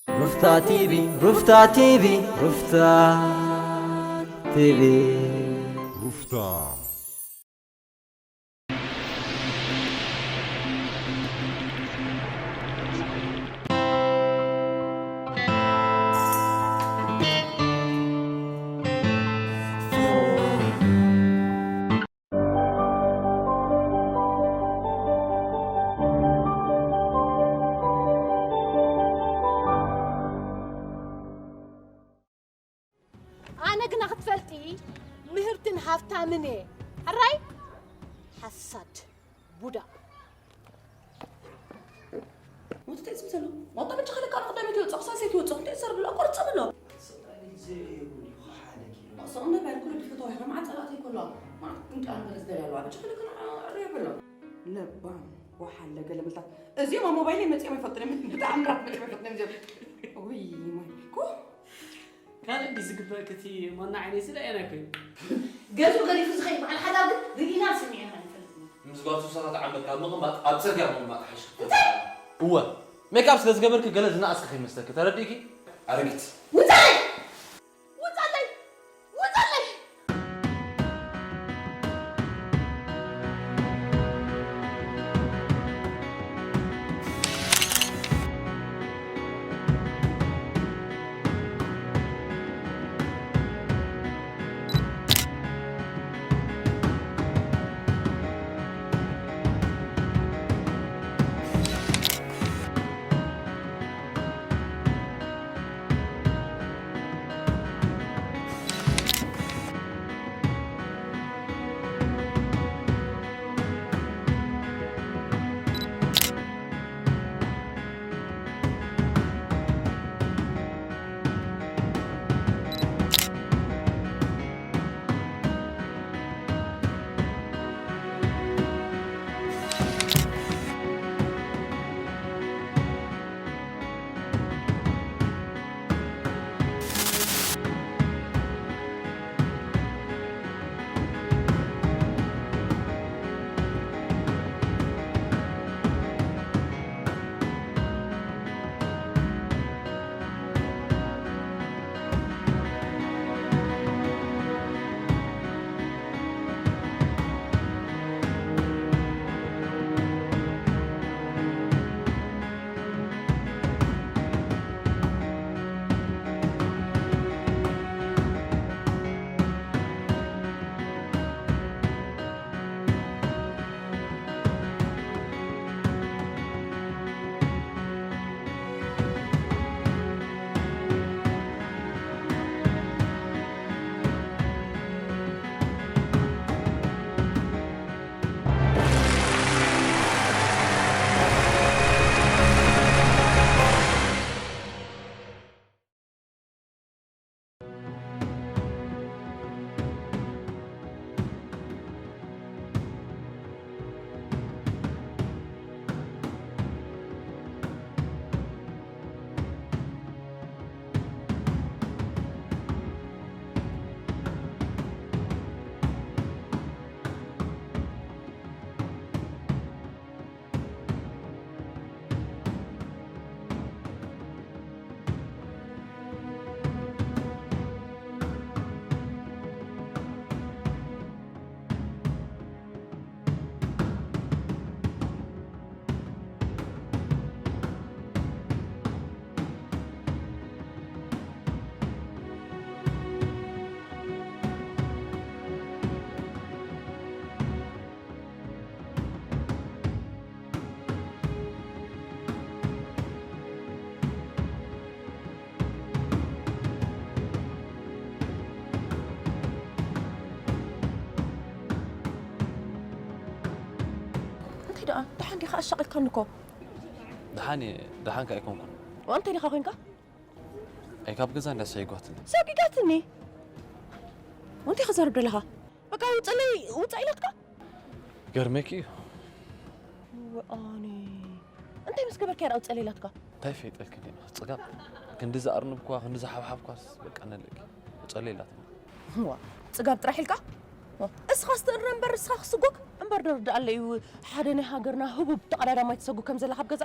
ሩፍታ ቲቪ፣ ሩፍታ ቲቪ፣ ሩፍታ ቲቪ። ሩፍታ። ኣነ ግና ክትፈልጢ ምህርትን ሃብታምን እየ። ሕራይ ሓሳድ ቡዳ። ወጥተይ ዝም ዘሎ። ዋጣ ብቻ ከለካ ነው ቀዳሚት ይወጽእ፣ ክሳሴት ይወጽእ፣ እንዴት ዘር ብሎ ቆርጽ ብሎ። ሰጣኒ ዘይብሉ ይኸሓለኪ። ሰጣኒ ባይል ኩሉ ድፍቶ ይኸም ዓጸላት ይኮሎ። ማለት ግን ጣን በረዝ ደላሉ። ብቻ ከለካ ነው ኣሪያ ብሎ። ለባም ወሓለ ገለመልታት። እዚኦም ኣብ ሞባይለይ መጺኦም ኣይፈልጡን እዮም። ብጣዕሚ ራት መጺኦም ኣይፈልጡን እዮም እዚኦም። ውይ፣ ማይ ኮ። ካልእ እንዲ ዝግበረክ እቲ ማና ዓይነይ ስለ ኣየናይ ኮይኑ? ገዙ ገዲፉ ዝኸይድ በዓል ሓዳር ግን ርኢና ስሚዕና ኣይንፈልጥን። ምስ ጓል ሱሳ ተዓመት ካብ ምቕማጥ ኣብ ጽርግያ ምቕማጥ ሓይሽ። እንታይ? እወ፣ ሜክኣፕ ስለ ዝገበርክ ገለ ዝነኣስኪ ከይመስለኪ፣ ተረዲእኪ? ኣረጊት። ውጻለይ! ውጻለይ! ውጻለይ! እንታይ ደኣ? ደሓን ዲኻ? ኣሻቒልካኒ እኮ። ደሓን እየ፣ ደሓን ከኣ ኣይኮንኩን። እንታይ ዲኻ ኮንካ? ኣይ፣ ካብ ገዛ እንዳ ሰጊጓትኒ። ሰጊጋትኒ? እንታይ ክዛረብ ደለኻ? በቃ ውፅለይ፣ ውፃ ኢላትካ? ገርመኪ እዩ። ወኣኒ። እንታይ ምስ ገበርካ እያ ውፅለይ ኢላትካ? እንታይ ፈይጠልክኒ? ጽጋብ። ክንዲ ዝኣርንብኳ፣ ክንዲ ዝሓብሓብኳስ፣ በቃ ነለኪ። ውፀለይ ኢላትኒ። ዋ፣ ጽጋብ ጥራሕ ኢልካ? ዋ፣ እስኻ ስትእረ እምበር እስኻ ክስጎግ? እምበር ደርዳኣለ እዩ ሓደ ናይ ሃገርና ህቡብ ተቐዳዳማይ ትሰጉ ከም ዘለኻ ኣብ ገዛ።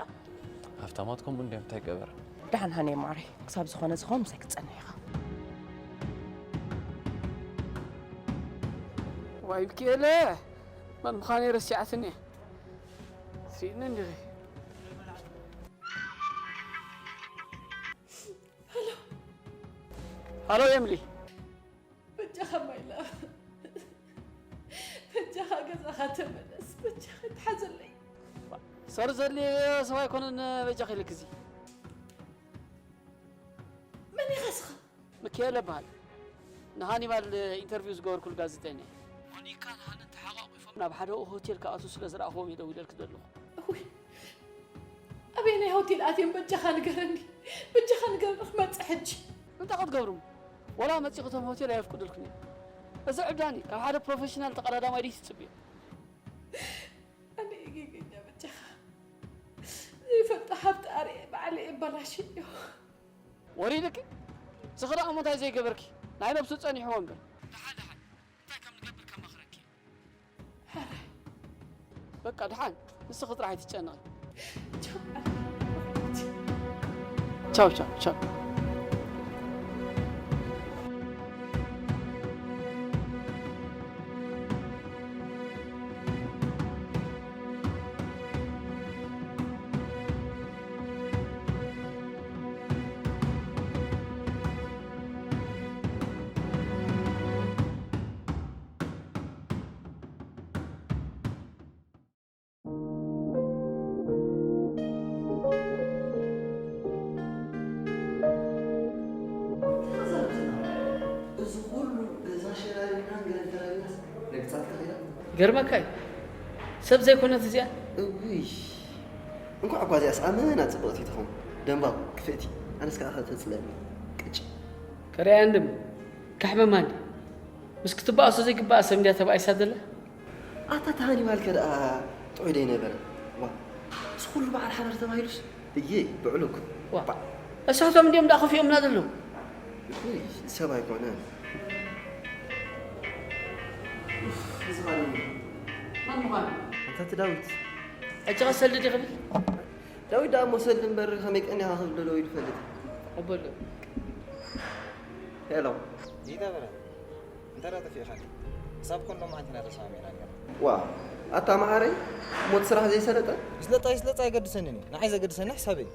ሃፍታማት ከምኡ እንድዮም፣ እንታይ ገበረ? ደሓን ሃኒ ማሪ፣ ክሳብ ዝኾነ ዝኸውን ምሳይ ክትጸንሕ ኢኻ። ዋይ ሚኪኤለ፣ መን ምዃነይ ረሲዓትኒ እያ። ስኢነ እንዲኺ። ሃሎ። ሃሎ ኤምሊ። በጃኻ ማይላ። በጃኻ ገዛኻ ተመለስ። በጃኻ ተሓዘለይ። ሰር ዘድልየ ሰብ ኣይኮነን በጃኻ ኢልክ እዚ። መን ኢኻ እስኻ? ሚካኤል እበሃል። ንሃኒባል ኢንተርቪው ዝገበርኩሉ ጋዜጠኛ እየ። ሞኒካን ሃንን ተሓቋቒፎም ናብ ሓደ ሆቴል ክኣትዉ ስለ ዝረኣኽዎም እየ ደዊለልኪ ዘለኹ። እውይ፣ ኣበየናይ ሆቴል ኣትዮም? በጃኻ ንገረኒ፣ በጃኻ ንገረኒ፣ ክመጽእ ሕጂ። እንታይ ክትገብሩ? ወላ መጺኹም ሆቴል ኣየፍቅዱልኩን እዮም። እዚ ዕብዳን እዩ። ካብ ሓደ ፕሮፌሽናል ተቐዳዳማይ ድዩ ትጽብዮ? ኣነ እየ ጌገኛ፣ በጃኻ። ዘይፈልጦ ሃብቲ ኣርኤ ባዕለይ የበላሽዮ። ወሪድኪ? ስኽሪ እሞ እንታይ ዘይገበርኪ? ናይ ነብሱ ጸኒሕዎ እምበር። ደሓን፣ ደሓን። እንታይ ከም ንገብር ከማኽረኪ። ሕራይ። በቃ፣ ደሓን። ንስኺ ጥራሕ ኣይትጨነቒ። ቻው። ቻው፣ ቻው፣ ቻው። እዚ ኩሉ ገዛ ሸላሊናን ገለን ተላሊናስ ረግጻትካ ኸይዳ? ይገርመካ እዩ። ሰብ ዘይኮነት እዚኣ። እውይ፣ እንኳዕ እኳ እዚኣስ ኣመና ጽብቕቲ ትኸውን። ደንባብ፣ ክፍእቲ፣ ኣነስ ከኣ ከተጽለኒ። ቅጭ። ከርእያ እንድም፣ ካሕመማ እንዲ። ምስ ክትበኣሶ ዘይግበኣ ሰብ እንድያ ተባኢሳ ዘላ። ኣታ እታ ሃኒባልከ ደኣ ጥዑይ ዶ ኣይነበረን? ዋ፣ እዚ ኩሉ በዓል ሓዳር ተባሂሉስ? እየ፣ ብዕሉግ። ዋ፣ ባዕ። እሳቶም እንድዮም ደኣ ከፊኦምና ዘለዉ። ውይ፣ ሰብ ኣይኮነን። ኡፍ፣ እዚ ኻልእ እዩ። መን ምዃኑ? ኣታ እቲ ዳዊት። ሕጂ ኸ ሰልዲ ድዩ ክብል? ዳዊት ደኣ እሞ ሰልዲ እምበር ከመይ ቀኒኻ ክብል ዶ ዳዊት ይፈልጥ? ኣበሎ። ሄሎ። ይገብረ። እንታይ ደኣ ጠፊእኻኒ? ክሳብ ኮንዶም ሓንቲ ኢና ተሰማሚዕና ኔርና። ዋእ ኣታ መዓረይ፣ እሞ እቲ ስራሕ ዘይሰለጠ? ይስለጥ ኣይስለጥ ኣየገድሰንን እዩ። ንዓይ ዘገድሰኒ ሕሳበይ እዩ።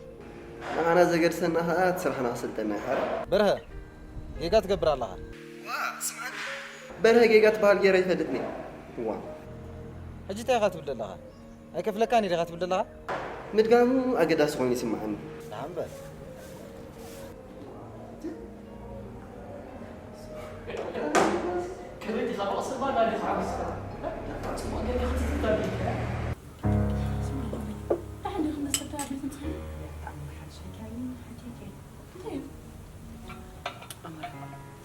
ንዓና ዘገድሰና ኸኣ እቲ ስራሕና ክሰልጠና እዩ ሓራይ። በርሀ፣ ጌጋ ትገብር ኣለኻ። ዋእ ስምዓኒ፣ በርሀ ጌጋ ትበሃል ገይረ ኣይፈልጥን እየ። ዋእ። ሕጂ እንታይ ኢኻ ትብል ዘለኻ? ኣይከፍለካን እየ ዲኻ ትብል ዘለኻ? ምድጋሙ ኣገዳሲ ኮይኑ ይስምዓኒ። ደሓን በል።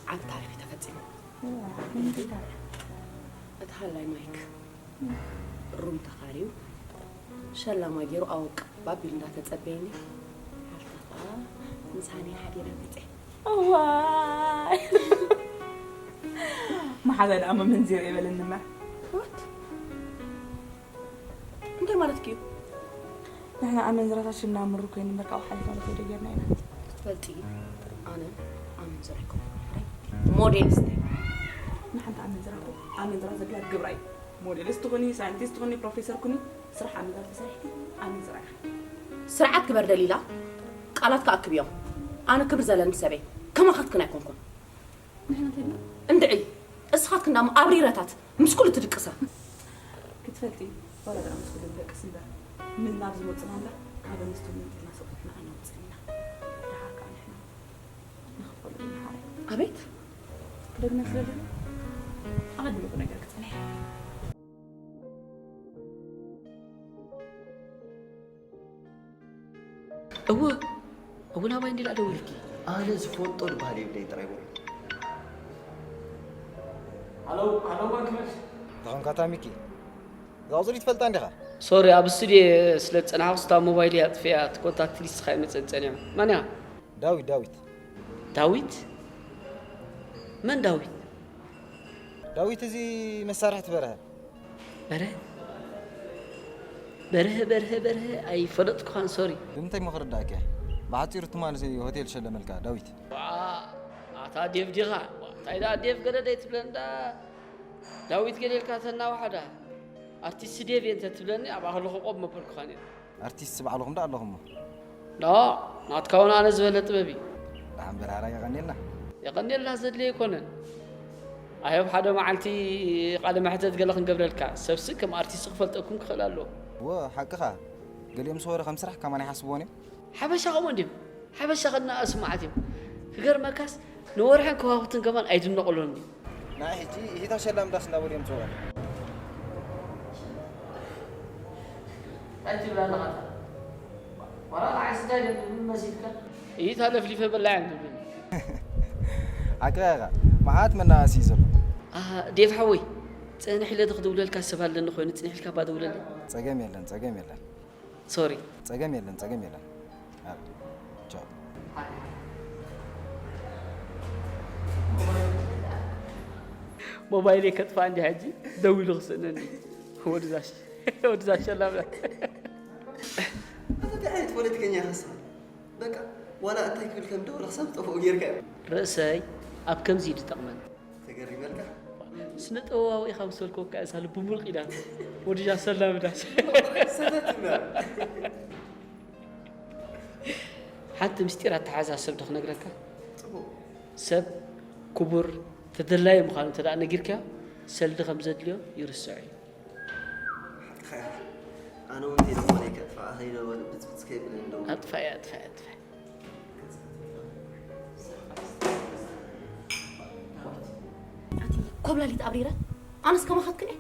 ዓቢ ታሪኽ እዩ ተፈጺሙ። እቲ ሃላይ ማይክ ሩም ተኻርዩ ሸላማ ገይሩ ኣወቅ ባቢል እንዳተጸበየኒ ሓፍታ ከኣ ምሳኒ ሓዲረ መጸ። እዋይ መሓዛ ደኣ መመንዚር የበለኒ እምበር። What? እንታይ ማለትኪ እዩ? ንሕና ኣመንዝራታት ሽምና ምሩ ኮይኑ እምበር ካብኡ ሓሊፍና ዶ ከይደ ጌርና ኢና። ክትፈልጢ ኣነ ኣመንዝራ ኣይኮንኩን። ሞዴሊስት እየ። ንሓንቲ ኣመንዝራ እኮ ኣመንዝራ ዘድልያ ግብራ እዩ። ሞዴሊስት ኩኒ፣ ሳይንቲስት ኩኒ፣ ፕሮፌሰር ኩኒ፣ ስራሕ ኣመንዝራ ተሰሪሕኪ ኣመንዝራ ኢኺ። ስርዓት ግበር ደሊላ፣ ቃላትኪ ኣክብዮም። ኣነ ክብሪ ዘለኒ ሰብ እየ። ከማኻትክን ኣይኮንኩን። ንሕና እንታይ ኢልና? እንድዒ እስኻትክን ደኣ ኣብሪረታት ምስ ኩሉ ትድቅሳ። ክትፈልጢ ዋላ ደኣ ምስ ኩሉ ንደቅስ እምበር ምዝናብ ዝመጹና እምበር ካብ ኣንስቲ እውን መጺእና ሰብኡትና ኣይነውጽእን ኢና። ደሓር ከኣ ንሕና ንኽፈሎ ኢና ሓራይ። ኣቤት ክደግመ ስለለኹ ኣቐድመ ነገር ክጸንሕ። እወ እወ ናባይ እንዲላ ደዊልኪ። ኣነ ዝፈልጦ ድበሃል የብለይ ጥራይ በሉ። ሃሎ ሃሎ ባንክ መልስ። ተኾንካ እታ ሚኪ እዛ ቁፅሪ ትፈልጣ እንዲኻ? ሶሪ ኣብ ስቱድዮ ስለ ዝፀናሕኩ ስታ ሞባይል እያ ኣጥፊኣ እቲ ኮንታክት ሊስትኻ ኣይመፀን ፀኒሑ። መን እያ? ዳዊት ዳዊት። ዳዊት? መን ዳዊት? ዳዊት እዚ መሳርሕቲ በርሀ። በርሀ በርሀ በርሀ በርሀ ኣይፈለጥኩኻን ሶሪ። ብምንታይ እሞ ክርዳእኪ እየ? ብሓጺሩ ትማሊ ሆቴል ሸለመልካ ዳዊት። ዋ፣ ኣታ ዴቭ ዲኻ? ዋ፣ እንታይ ደኣ ዴቭ ገለ ደይ ትብለኒ ደኣ? ዳዊት ገለ ኢልካ ተናዋሓዳ። ኣርቲስት ዴቭ እየ እንተ ትብለኒ ኣብኣ ከለኹ ቆብ መበልኩኻ ነይረ። ኣርቲስት ባዕልኹም ደኣ ኣለኹም እሞ። ዳ፣ ናትካ እውን ኣነ ዝበለ ጥበብ እዩ። ደሓን በል ሓራይ የቐንየልና። የቐንየልና ዘድልዮ ኣይኮነን። ኣየብ ሓደ መዓልቲ ቃለ መሕተት ገለ ክንገብረልካ። ሰብሲ ከም ኣርቲስት ክፈልጠኩም ክኽእል ኣለዎ። እወ፣ ሓቅኻ። ገሊኦም ሰወረ ከም ስራሕ ከማን ይሓስብዎን እዮም። ሓበሻ ከምኡ እንድዮም። ሓበሻ ከናኣእሱ መዓት እዮም። ክገርመካስ ንወርሕን ከዋኽብትን ከማን ኣይድነቑሎን እዮም። ንዓይ ሕጂ እሂታ ሸላም ዳስ እንዳበሉ እዮም ዝፅውዑ። እንታይ ትብል ኣለኻ? ዋላ ንዓይ ስጋ ደብድብኒ መሲልካ? እሂታ ለፍሊፈ በላዕ እዮም ዝብሉኒ። ሓቅኻ ኢኻ። መዓት መናኣእሲ እዩ ዘሎ። ኣሃ፣ ዴቭ ሓወይ፣ ጽንሕ ኢለ ዶ ክድውለልካ ሰብ ኣለኒ ኮይኑ ጽንሕ ኢልካ እባ ደውለለይ። ጸገም የለን፣ ጸገም የለን። ሶሪ። ጸገም የለን፣ ጸገም የለን። ኣረ፣ ቻው። ሞባይለይ ከጥፋ እንዲ ሕጂ ደዊሉ ክስእነኒ። ወድዛ ሸ-፣ ወድዛ ሸላም። ኣታ እንታይ ዓይነት ፖለቲከኛ ኢኻ ንስኻ? በቃ ዋላ እንታይ ክብል ከም ደወለ ክሳብ ዝጠፍኦ ጌርካ። ርእሰይ ኣብ ከምዚ እዩ ዝጠቕመኒ። ተገሪመልካ? ስነ ጥበባዊ ኢኻ ምስ በልኩ በቃ እዛ ልቡ ሙልቕ ኢላ። ወድዛ ሰላም ዳስ። ሰተት ይብላ። ሓንቲ ምስጢር ኣተሓዛ ሰብ ዶ ክነግረካ? ጽቡቕ። ሰብ ክቡር ተደላዪ ምዃኑ እንተ ደኣ ነጊርካዮ ሰልዲ ከም ዘድልዮ ይርስዖ እዩ። ሓቅኻ ኢኻ። ኣነ እውን ቴሌፎነይ ከጥፍኣ ከይደ በሉ ብጽብጽ ከይብለኒ ደው። ኣጥፋኢ፣ ኣጥፋኢ፣ ኣጥፋኢ። ኣቲ ኮብላሊት ኣብሪረ ኣነስ ከማኻትክን እየ።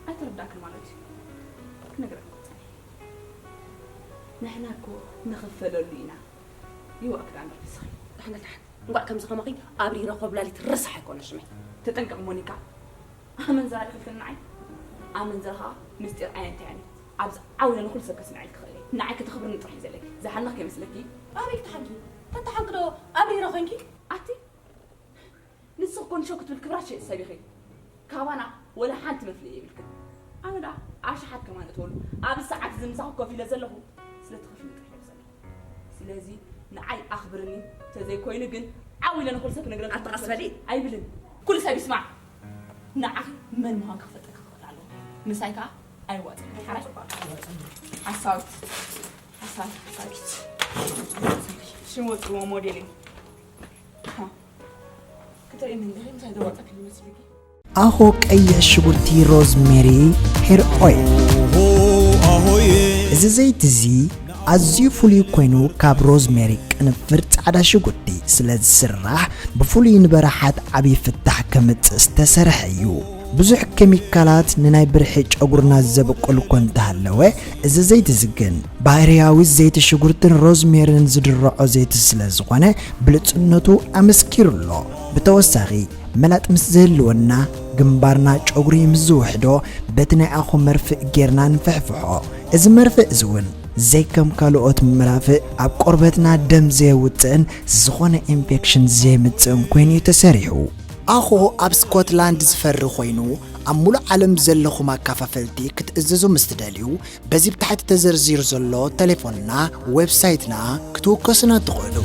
ኣይተረዳእክን ማለት እዩ። ክነግረካ ክፀንሕ። ንሕና እኮ ንኽፈለሉ ኢና። ይዋእክዳ እምበር ንስኺ። ደሓን ደሓን። እንቋዕ ከምዚ ከማኺ ኣብሪረ ኮብላሊት ረሳሕ ኣይኮነ ሽመይ። ተጠንቀቕ ሞኒካ። ኣመንዝራ ኢኺ ኢልክኒ ንዓይ? ኣመንዝራ ኸኣ ምስጢር ኣየንትዕን እዩ። ኣብዚ ዓው ኢለ ንኹሉ ሰብ ከስምዐልኪ ክኽእል እየ። ንዓይ ከተኽብርኒ ጥራሕ እዩ ዘለኪ። ዝሓነኽኪ ይመስለኪ? ኣበይ ክትሓንኪ? ተተሓንኪ ዶ ኣብሪረ ኮይንኪ? ኣቲ ንስኺ እኮ ንሸው ክትብል ክብራት ሸይጥ ሰብ ኢኺ። ካባና ወላ ሓንቲ መፍለዪ የብልክን። ኣነ ደኣ ኣሽሓት ከማን እተወሉ ኣብዚ ሰዓት እዚ ምሳኺ ኮፍ ኢለ ዘለኹ ስለ ትኸፍኒ ጥራሕ እየ ዘለኹ። ስለዚ ንዓይ ኣኽብርኒ፣ ተዘይኮይኑ ግን ዓው ኢለ ንኹሉ ሰብ ክነግረልኩም ኣታ ቀስ በሊ። ኣይብልን። ኩሉ ሰብ ይስማዕ። ንዓኺ መን ምዃንኪ ክፈልጠኪ ክኽእል ኣለዎ። ምሳይ ከኣ ኣይዋጽእን። ሓራይ? ሓሳዊት። ሓሳዊት፣ ሓሳዊት። ሽም ወጽዎ ሞዴል እዩ። ሃ። ክትርእይኒ እንዲኺ ምሳይ ዘዋጸክኒ መስልኪ? ኣኾ ቀይሕ ሽጉርቲ ሮዝሜሪ ሄር ኦይል። እዚ ዘይቲ እዚ ኣዝዩ ፍሉይ ኮይኑ ካብ ሮዝሜሪ ቅንፍር ጻዕዳ ሽጉርቲ ስለ ዝስራሕ ብፍሉይ ንበረሓት ዓብዪ ፍታሕ ከምጽእ ዝተሰርሐ እዩ። ብዙሕ ኬሚካላት ንናይ ብርሒ ጨጉርና ዘብቁል እኮ እንተሃለወ፣ እዚ ዘይቲ እዚ ግን ባህርያዊ ዘይቲ ሽጉርትን ሮዝሜርን ዝድርዖ ዘይቲ ስለ ዝኾነ ብልጽነቱ ኣመስኪሩ ኣሎ። ብተወሳኺ መላጥ ምስ ዝህልወና ግንባርና ጨጉሪ ምስ ዝውሕዶ በቲ ናይ ኣኹ መርፍእ ጌርና ንፍሕፍሖ። እዚ መርፍእ እዚ እውን ዘይከም ካልኦት መራፍእ ኣብ ቆርበትና ደም ዘየውጽእን ዝኾነ ኢንፌክሽን ዘየምጽእን ኮይኑ እዩ ተሰሪሑ። ኣኾ ኣብ ስኮትላንድ ዝፈሪ ኮይኑ ኣብ ሙሉእ ዓለም ዘለኹም ኣካፋፈልቲ ክትእዝዙ ምስ ትደልዩ በዚ ብታሕቲ ተዘርዚሩ ዘሎ ቴሌፎንና ዌብሳይትና ክትውከሱና ትኽእሉ።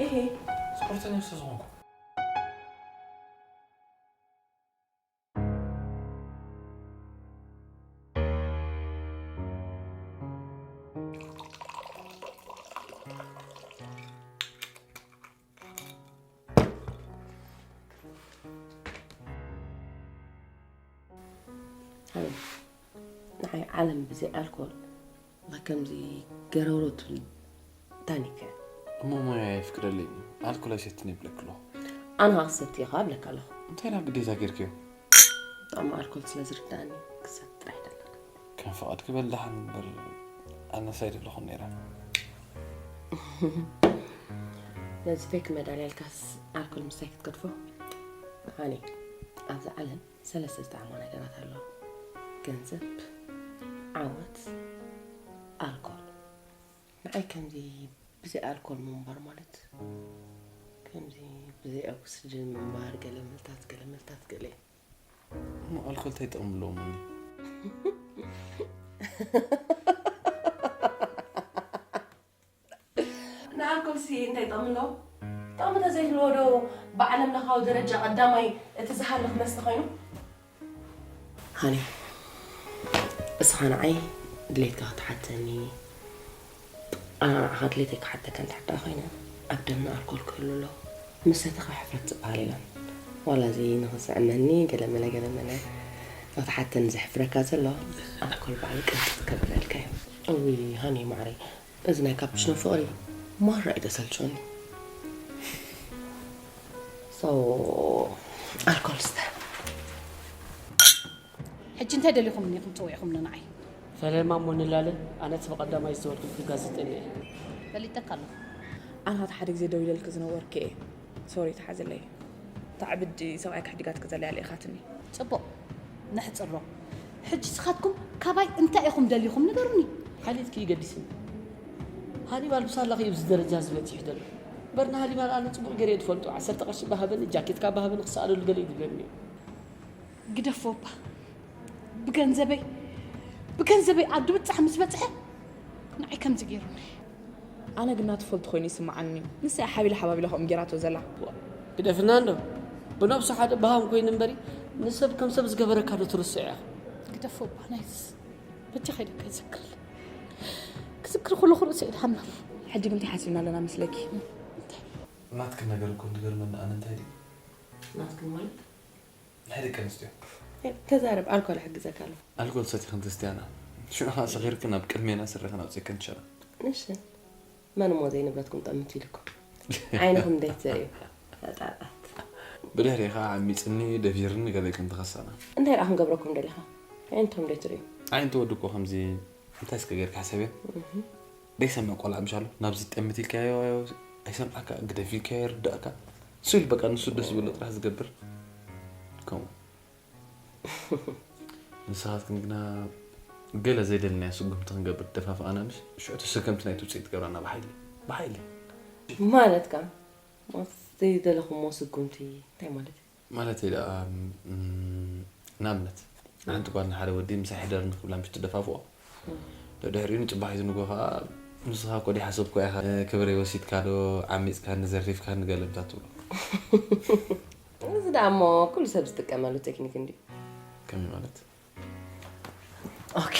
እሄ። ስፖርተኛ ስለ ዝኾንኩ። ንዓይ ዓለም ብዘይ ኣልኮል ከምዚ ገረውሮ ትብልኒ። ዳኒከ? እሞ ሞያ የፍቅደለይ። ኣልኮል ኣይሰትን ይብለክ ኣለኹ። ኣነ ኸዓ ክሰቲ ኢኻ እብለካ ኣለኹ። እንታይ ናብ ግዴታ ጌርክዮ? ጣዕሚ ኣልኮል ስለ ዝርዳእኒ ክሰቲ ጥራሕ ይደለካ። ከም ፍቓድ ክበል ደሓን እምበር ኣነስ ኣይደለኹን ነይረ። ነዚ ፌክ መዳልያ ኢልካስ ኣልኮል ምስታይ ክትገድፎ? ሃኒ፣ ኣብዚ ዓለም ሰለስተ ዝጠዓማ ነገራት ኣለዋ። ገንዘብ፣ ዓወት፣ ኣልኮል። ንዓይ ከምዚ ብዘይ ኣልኮል ምንባር ማለት ከምዚ ብዘይ ኦክስጅን ምንባር ገለ ምልታት ገለ ምልታት ገለ እዩ። እሞ ኣልኮል እንታይ ጥቕሚ ኣለዎም እኒ? ንኣልኮል ሲ እንታይ ጥቕሚ ኣለዎ? ጥቕሚ ተዘይህልዎ ዶ ብዓለም ለኻዊ ደረጃ ቀዳማይ እቲ ዝሃልኽ መስተ ኮይኑ? ሃኒ፣ እስኻ ንዓይ ድሌትካ ክትሓተኒ፣ ኣነ ንዓኻ ድሌተይ ክሓተካ እንድሕር ደኣ ኮይነ፣ ኣብ ደምና ኣልኮል ክህሉ ኣለዎ። ምስ ሰተኻ ሕፍረት ዝበሃል የለን። ዋላ እዚ ንኽስዕመኒ ገለመለ ገለመለ ንኽትሓተኒ ዘሕፍረካ ዘሎ ኣልኮል ባዕሉ ቅንጥጥ ከብለልካ እዩ። እውይ ሃኒ ማዕረይ፣ እዚ ናይ ካፕችኖ ፍቕሪ ማራ እዩ ዘሰልችወኒ። ሶ ኣልኮል ስተ። ሕጂ እንታይ ደሊኹምኒ ኢኹም ፀዊዕኹምኒ ንዓይ? ፈለማ እሞ ንላለ ኣነ እቲ ብቐዳማይ ዝተወልኩ ክጋዝጠኒ እየ። ፈሊጠካ ኣለኹ። ኣነ ኸዓ ሓደ ግዜ ደዊለልኪ ዝነበርኩ እየ። ሶሪ ተሓዝለይ። እታ ዕብዲ ሰብኣይ ክሕድጋትኪ ዘላ እያ ልኢኻትኒ። ፅቡቕ ነሕፅሮ። ሕጂ ስኻትኩም ካባይ እንታይ ኢኹም ደሊኹም ንገሩኒ። ሓልየትኪ እዩ ገዲስኒ። ሃኒባል ብሳላኺ እዩ ኣብዚ ደረጃ እዚ በፂሑ ዘሎ። እምበር ንሃኒባል ኣነ ፅቡቕ ገይረ እየ ዝፈልጦ። ዓሰርተ ቅርሺ ባሃበኒ፣ ጃኬትካ ባሃበኒ፣ ክሰኣለሉ ገለ እዩ ዝብለኒ እዩ። ግደፎ እባ። ብገንዘበይ ብገንዘበይ ዓዲ ብጻሕ ምስ በጽሐ ንዓይ ከምዚ ገይሩኒ። ኣነ ግና ትፈልጡ ኮይኑ ይስምዓኒ እዩ። ንሳ እያ ሓቢላ ሓባቢላ ከምኡ ጌራቶ ዘላ። ግደፍና እንዶ። ብነብሱ ሓደ በሃም ኮይኑ እምበሪ ንሰብ ከም ሰብ ዝገበረካ ዶ ትርስዕ ኢኻ? ግደፎ እባ ናይትስ በጃ ከይደካ ይዘክር ክዝክር ከለኹ ርእሰይ ይድሓና። ሕጂ ግን እንታይ ሓሲብና ኣለና መስለኪ? ናትኪ ነገር እኮ ዝገርመኒ ኣነ እንታይ ድዩ ናትኩም ማለት ናይ ደቂ ኣንስትዮ ተዛረብ ኣልኮል ሕግዘካ ኣሎ ኣልኮል ሰቲኽን ተስትያና ሽዑ ኸዓ ሰኺርክን ኣብ ቅድሜና ስረኽን ኣውፂእክን ትሸና እሺ መን እሞ ዘይንብረትኩም ጠምት ኢልኩም ዓይንኹም ደይትርእዩ ፈጣጣት ብድሕሪ ኸዓ ዓሚፅኒ ደፊርኒ ገለ ኢልክን ትኸሳና እንታይ ደኣ ክንገብረኩም ደሊኻ ኣዒንትኹም ደይትርእዩ ኣዒንቲ ወዲ እኮ ከምዚ እንታይ እስከ ገይርካ ሕሰብዮ ደይሰምዕ ቆልዓ ምሻሉ ናብዚ ጠምት ኢልካዮ ኣይሰምዓካ ግደፍ ኢልካዮ ይርዳእካ እሱ ኢሉ በቃ ንሱ ደስ ዝበሎ ጥራሕ ዝገብር ከምኡ ንስኻትክን ግና ገለ ዘይደልናዮ ስጉምቲ ክንገብር ደፋፍኣና ምሽ ሽዑ ተሰከምቲ ናይቲ ውፅኢት ትገብራና ብሓይሊ ብሓይሊ ማለት ከ ዘይደለኹሞ ስጉምቲ እንታይ ማለት እዩ ማለተይ ደኣ ንኣብነት ሓንቲ ጓል ንሓደ ወዲ ምሳይ ሕደርኒ ክብላ ምሽ ትደፋፍኦ ደድሕሪኡ ንፅባሒቱ ንጎ ከዓ ንስኻ እኮ ደይሓሰብኮ ኢኻ ክብረይ ወሲድካ ዶ ዓሚፅካኒ ዘሪፍካኒ ገለ ምታ ትብሎ እዚ ደኣ እሞ ኩሉ ሰብ ዝጥቀመሉ ቴክኒክ እንድዩ ከመይ ማለት ኦኬ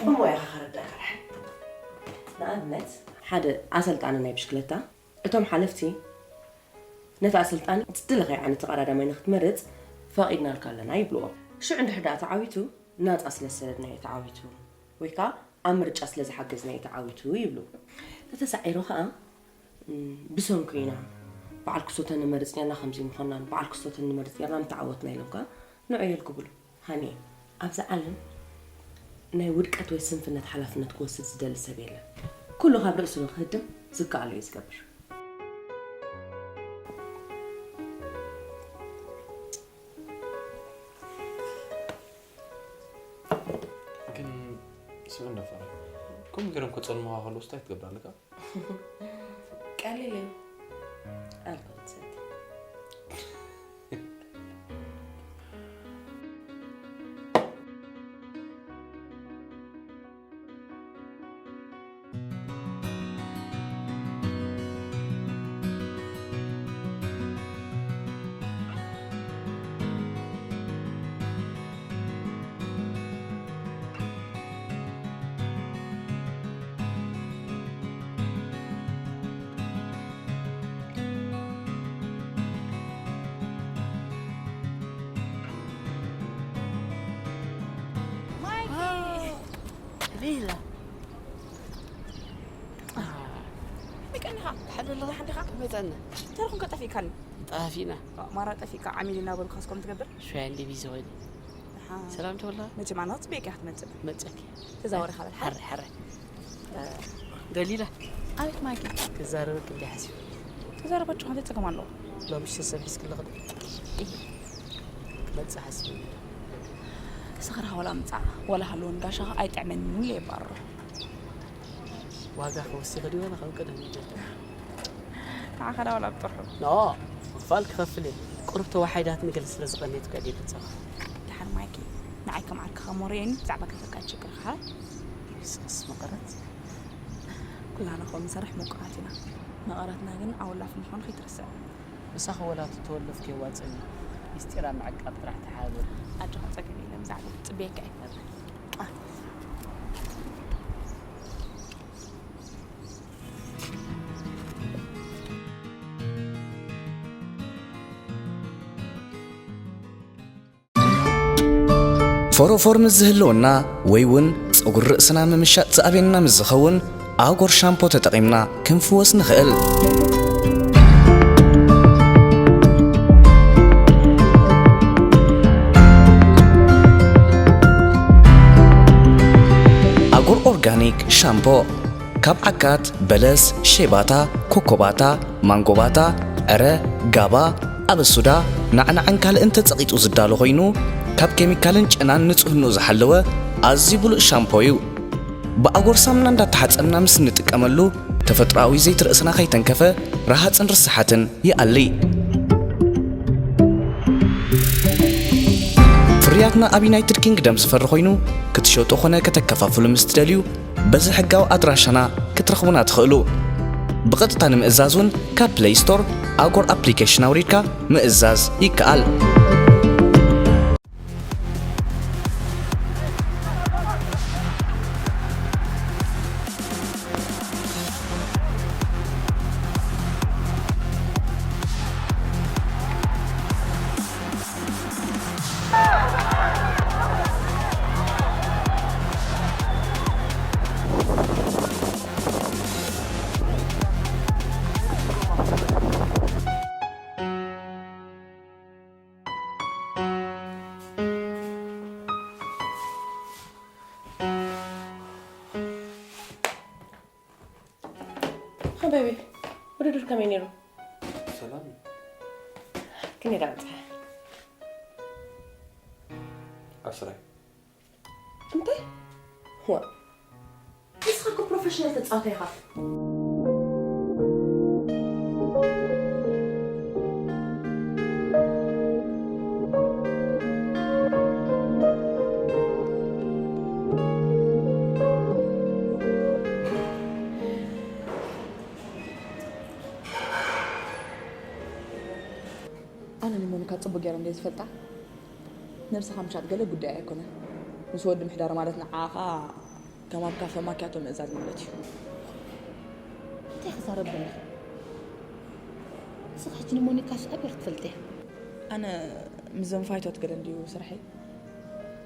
ብሞያኻ ከረዳእካ ንኣብነት ሓደ ኣሰልጣኒ ናይ ብሽክለታ እቶም ሓለፍቲ ነቲ ኣሰልጣኒ እቲ ዝደለኻዮ ዓይነት ተቐዳዳማይ ንኽትመርጽ ፈቒድናልካ ኣለና ይብልዎ። ሽዑ እንድሕር ደኣ ተዓዊቱ ናጻ ስለ ዝሰደድናዮ ተዓዊቱ ወይ ከኣ ኣብ ምርጫ ስለ ዝሓገዝናዮ ተዓዊቱ ይብሉ። ተተሳዒሩ ከኣ ብሰንኩ ኢና በዓል ክስቶ ተንመርጽ ኔርና ከምዚ ምኾናን በዓል ክስቶ ተንመርጽ ኔርና ምተዓወትና ኢሎም ከኣ ንዑ የልግብሉ። ሃኒ፣ ኣብዚ ዓለም ናይ ውድቀት ወይ ስንፍነት ሓላፍነት ክወስድ ዝደሊ ሰብ የለን። ኩሉ ካብ ርእሱ ንክህድም ዝከኣሎ እዩ ዝገብር። ግን ስምዕና ፈራ ከምኡ ገይሮም ከፀልሙኻ ከለውስ እንታይ ትገብር ኣለካ? ቀሊል እዩ ኣልኮል ትሰቲ Vila. Ah, መጸና። ተረኹም ከጠፊእካኒ። ጠፊእና። ማራ ጠፊእካ ዓሚል እናበሉ ካስኮም ትገብር? ሸያ እንደ ቢዚ ኾይኑ። ደሓን። ሰላም ተወላ? መቸም ኣነ ክጽበየካ ክትመጽእ። መጸኪ። ተዛወሪ ካበል። ሓረ፣ ሓረ። ደሊላ። ኣቤት ማጊ። ክዛረበክ እንደ ሓሲብ። ተዛረባችሁ ሓደ ጸገም ኣለዎ። ሎሚ ሽሰብ ሒዝክለኽ ዶ? እይ። መጽእ ሓሲብ። ስኽርኻ ወላ ምጻእ፣ ወላ ሃለወን ጋሻኻ ኣይጥዕመንን ኢለ የባርሮ። ዋጋ ክወስኽ ድዩ ወላ ካብ ቀደም ይጀምር? ንዓኻ ዳ ወላ ብጥርሑ? ኖ፣ ምኽፋል ክኸፍል እየ። ቁሩብ ተዋሓይዳትኒ ገለ ስለ ዝቐንየት ከ ድየ ክጸኻ? ደሓን ማይኪ፣ ንዓይ ከም ዓርክኻ ሞረየኒ ብዛዕባ ገንዘብካ ትሽግር ኢኻ። ስስ መቐረት። ኩላና ከም ንሰርሕ ምቁራት ኢና። መቐረትና ግን ኣወላፊ ምዃኑ ከይትርስዕ። ምሳኺ ወላ እቲ ተወለፍ ከየዋጽእኒ፣ ሚስጢር ኣብ ምዕቃብ ጥራሕ ተሓባበሪ። ኣጆኻ ጸገም የለን፣ ብዛዕባ ክጽበየካ እየ። ፎሮፎር ምስ ዝህልወና ወይ እውን ጸጉሪ ርእስና ምምሻጥ ዝኣብየና ምስ ዝኸውን፣ ኣጎር ሻምፖ ተጠቒምና ክንፍወስ ንኽእል። ኣጎር ኦርጋኒክ ሻምፖ ካብ ዓካት፣ በለስ፣ ሼባታ፣ ኮኮባታ፣ ማንጎባታ፣ ዕረ፣ ጋባ፣ ኣበሱዳ፣ ናዕናዕን ካልእን ተጸቒጡ ዝዳሎ ኮይኑ፣ ካብ ኬሚካልን ጨናን ንጽህንኡ ዝሓለወ ኣዝዩ ብሉጽ ሻምፖ እዩ። ብኣጎር ሳሙና እንዳተሓጸብና ምስ እንጥቀመሉ፣ ተፈጥሮኣዊ ዘይቲ ርእስና ከይተንከፈ፣ ረሃጽን ርሳሓትን ይኣሊ። ፍርያትና ኣብ ዩናይትድ ኪንግደም ዝፈሪ ኮይኑ፣ ክትሸጡ ኾነ ከተከፋፍሉ ምስ ትደልዩ፣ በዚ ሕጋዊ ኣድራሻና ክትረኽቡና ትኽእሉ። ብቐጥታ ንምእዛዝ እውን ካብ ፕለይ ስቶር ኣጎር ኣፕሊኬሽን ኣውሪድካ ምእዛዝ ይከኣል። ሓባይቢ፣ ውድድር ከመይ ነይሩ? ሰላም እዩ። ክንደይ ደኣ በጽሐ? ዓስራይ። እንታይ? ዋ፣ ንስኻ እኮ ፕሮፌሽናል ተጻዋታይ ኢኻ። ኣነ ንሞኒካ ጽቡቅ ገይረ እንድየ ዝፈልጣ። ነብስኻ ምሻጥ ገለ ጉዳይ ኣይኮነን። ምስ ወዲ ምሕዳር ማለት ንዓኻ ከም ኣብ ካፈ ማኪያቶ ምእዛዝ ማለት እዩ። እንታይ ክዛረብ ዘለኻ? ንስኻ ሕጂ ንሞኒካ ስኣብ ኢኻ ትፈልጥያ። ኣነ ምስዞም ፋይቶት ገለ እንድዩ ስርሐይ።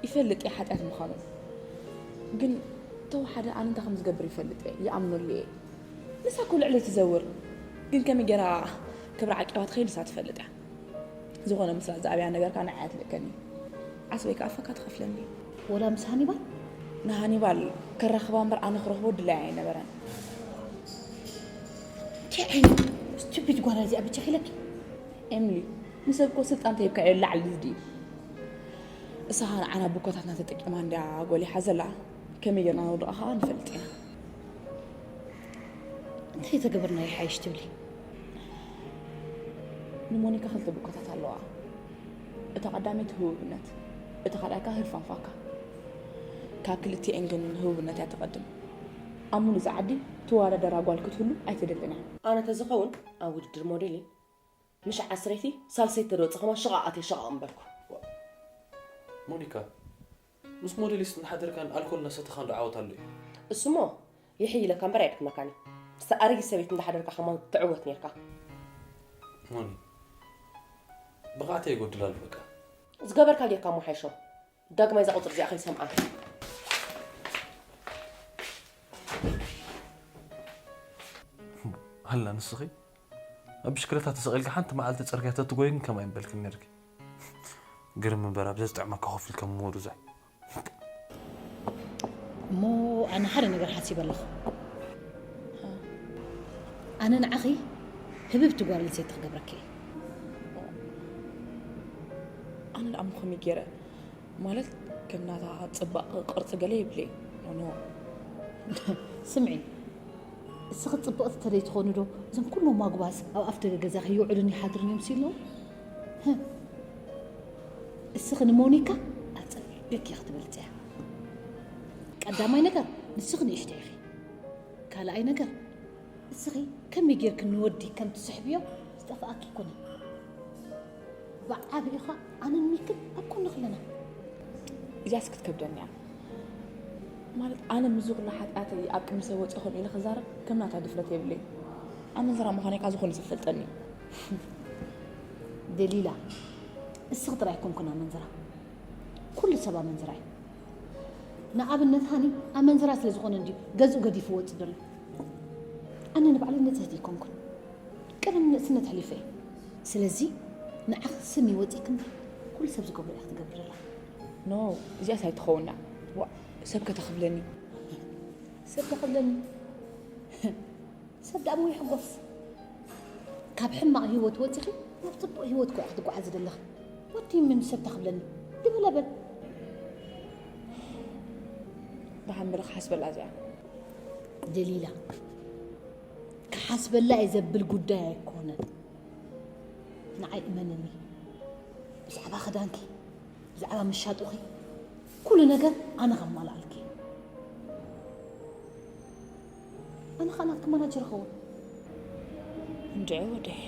ይፈልጥ እየ ሓጢኣት ምዃኑ። ግን ተወሓደ ኣነ እንታይ ከም ዝገብር ይፈልጥ እየ፣ ይኣምነሉ እየ። ንሳ እኮ ልዕለይ ትዘውር። ግን ከመይ ገይራ ክብሪ ዓቂባ ትኸይድ ንሳ ትፈልጥ እያ። ዝኾነ ምስላ ዝኣብያ ነገርካ ንዓይ ኣትልእከኒ። ዓስበይ ከኣ ኣፈካ ትኸፍለኒ። ወላ ምስ ሃኒባል? ንሃኒባል ከራኽባ እምበር ኣነ ክረኽቦ ድላይ ኣይነበረን። እንታይ ዓይነት ስቱፒድ ጓል እዚኣ ብቻ ኢለኪ? ኤምሊ፣ ንሰብ እኮ ስልጣን ተሂብካዮ ላዕሊ ዝድዩ። እሳ ኸኣ ንዓና ብኮታትና ተጠቂማ እንድያ ጎሊሓ ዘላ። ከመይ ጌርና ነውድቓ ኸኣ ንፈልጥ ኢና። እንታይ ተገበርና ይሓይሽ ትብሊ? ንሞኒካ ክልተ ብኮታት ኣለዋ። እታ ቀዳመይቲ ህቡብነት፣ እታ ካልኣይ ከኣ ህርፋንፋካ። ካብ ክልቲኤን ግን ህቡብነት እያ ትቐድም። ኣብ ሙሉእ እዛ ዓዲ ትወዳደራ ጓል ክትህሉ ኣይትደልን እያ። ኣነ ተዝኸውን ኣብ ውድድር ሞዴሊን ምሽ ዓስረይቲ ሳልሰይቲ ተደወጽ ኸማን ሽቓቕ ኣትየ ሽቓቕ እምበልኩ። ሞኒካ፣ ምስ ሞዴሊስት እናሓደርካን ኣልኮል እናሰተኻን ዶ ዓወት ኣሎ እዩ? እሱሞ ይሕይለካ እምበር ኣየድክመካን እዩ። ምስታ ኣረጊት ሰበይቲ እንዳሓደርካ ኸማን ትዕወት ኔርካ። ሞኒ፣ ብቕዓተይ ይጎድል ኣሎ በቃ። ዝገበርካ ጌርካ እሞ ሓይሾ። ዳግማይ እዛ ቁጽሪ እዚኣ ከይሰምዓ። ሃላ ንስኺ? ኣብ ብሽክለታ ተሰቒልካ ሓንቲ መዓልቲ ጽርግያ ተትጎይ ግን ከምኣ ኣይምበልክን ነርኪ። ግርም እምበር፣ ኣብዛ ዝጥዕመካ ኮፍ ኢልካ ምወዱዛ። እሞ ኣነ ሓደ ነገር ሓሲበ ኣለኹ። ኣነ ንዓኺ ህብብቲ ጓል ኣንስተይቲ ክገብረኪ እየ። ኣነ ደኣ እሞ ከመይ ገይረ? ማለት ከም ናታ ጽባቕ ቅርጺ ገለ የብለይ። ኖ፣ ኖ። ስምዒ፣ እስኺ ጽብቕቲ ተደይ ትኾኒ ዶ? እዞም ኩሎም ማጉባዝ ኣብ ኣፍ ደገ ገዛኺ ይውዕሉን ይሓድሩን እዮም ሲሉ። ህም። እስኺ ንሞኒካ ኣጸቢቕኪ ክትበልጽያ። ቀዳማይ ነገር፣ ንስኺ ንእሽተይ ኢኺ። ካልኣይ ነገር፣ እስኺ ከመይ ጌርኪ ንወዲ ከም ትስሕብዮ ዝጠፍኣኪ ኣይኮነን። ብዓቢኡኻ ኣነን ሚክን ኣብ ጎንኺ ኣለና። እዚኣስ ክትከብደኒ እያ። ማለት ኣነ ምስዚ ኩሉ ሓጢኣተይ ኣብ ቅድሚ ሰብ ወፂእ ከምኡ ኢለ ክዛረብ ከም ናታ ድፍረት የብለይን። ኣመንዝራ ምዃነይ ካብ ዝኾነ ሰብ ይፈልጠኒ እዩ። ደሊላ፣ እስኺ ጥራይ ኣይኮንክን ኣመንዝራ። ኩሉ ሰብ ኣመንዝራ እዩ። ንኣብነት ሃኒ ኣመንዝራ ስለ ዝኾነ እንድዩ ገዝኡ ገዲፉ ወፂኡ ዘሎ። ኣነ ንባዕለይ ንጽህቲ ኣይኮንኩን። ቀደም ንእስነት ኣሕሊፈ እየ። ስለዚ ንዓኺ ስም ይወፂእኪ እምበር ኩሉ ሰብ ዝገብሮ እያ ክትገብሪ ዘላ። ኖ፣ እዚኣስ ኣይትኸውን እያ። ዋእ፣ ሰብ ከተኽብለኒ። ሰብ ተኽብለኒ። ሰብ ደኣ እሞ ይሕጎስ። ካብ ሕማቕ ህይወት ወፂኺ ናብ ፅቡቕ ህይወት እኮ ኢኺ ትጓዓዚ ዘለኺ። ወዲ ምን ሰብ ተኽብለኒ? ድበለ በል። ደሓን በሊ ክሓስበላ እዚኣ። ደሊላ፣ ክሓስበላ እየ ዘብል ጉዳይ ኣይኮነን። ንዓይ እመንኒ። ብዛዕባ ክዳንኪ፣ ብዛዕባ ምሻጡኺ፣ ኩሉ ነገር ኣነ ከማልኣልኪ። ኣነ ኸኣ ናትኪ ማናጀር እኸውን። እንድዒ ወደይ።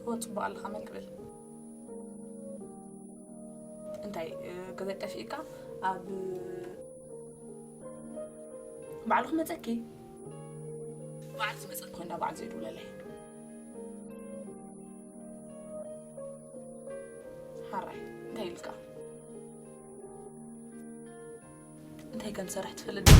እወ፣ ጽቡቕ ኣለኻ፣ መን ክብል? እንታይ፣ እ፣ ገዛይ ጠፊእካ ኣብ ባዕሉ ክመጸኪ? ባዕሉ ዝመጸኪ ኮይና ባዕሉ ዘይድውለለይ። ሓራይ፣ እንታይ ኢልካ? እንታይ ከም ዝሰርሕ ትፈልጥ ዶ?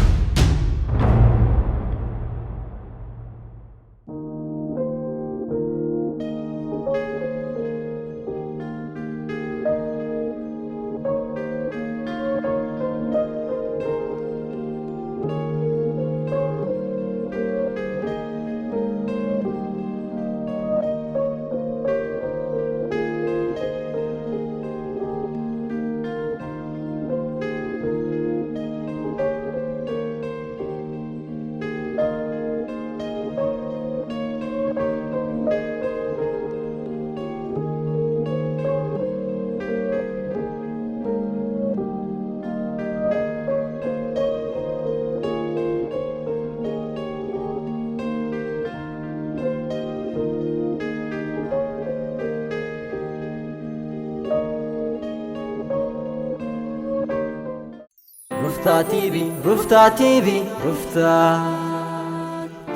ሩፍታ ቲቪ፣ ሩፍታ ቲቪ፣ ሩፍታ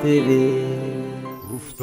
ቲቪ። ሩፍታ